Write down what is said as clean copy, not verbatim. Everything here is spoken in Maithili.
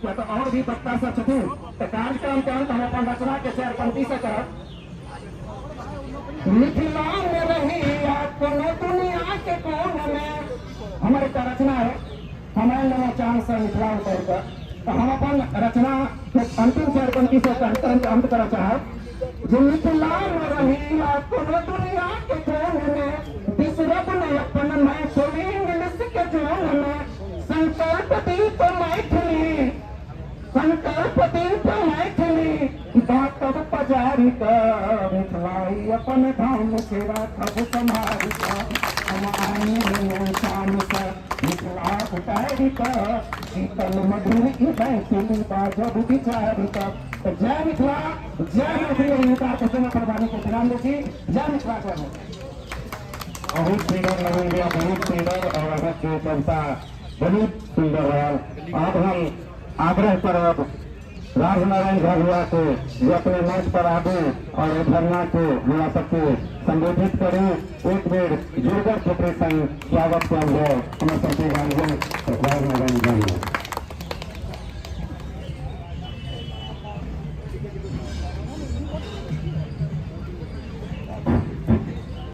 किया तऽ आओर भी वक्ता सब छथिन। तऽ कार्यक्रम के अंत हम अपन रचना के चारि पंक्ति से करब। मिथिला में रही या कोनो दुनिया के कोन में, हमर एकटा रचना है, हम आयल लेलहुँ चाँद से मिथिला उतरि कऽ। तऽ हम अपन रचना के अंतिम चारि पंक्ति से कार्यक्रम के अंत करऽ चाहब जे मिथिला में रही या कोनो दुनिया के कोन में, बिसरब नहि अपन मैथिली इंग्लिश के जोन में, संकल्प दीप मैथिली, संकल्प दीप मैथिली बाटब पजारि कऽ, मिथिलाई अपन धाम से राखब सम्हारि कऽ, हम आनि लेलहुँ चानसँ मिथिला उतारि कऽ, शीतल मधुर ई मैथिली बाजब विचारि कऽ। तऽ जय मिथिला, जय मैथिली। हिनका के समय पर वाणी के विराम दै छी। जय मिथिला, जय मैथिली। बहुत सुंदर नवीन भैया, बहुत सुंदर और अहाँके कविता बहुत सुंदर रहल। आब हम आग्रह करब राजनारायण झा भैया के जे अपने मंच पर आबू और एहि धरना के हमरा सबके संबोधित करू। एक बेर जोरगर थोपड़ी संग स्वागत कयल जाय हमर सबके गार्जियन राजनारायण झा।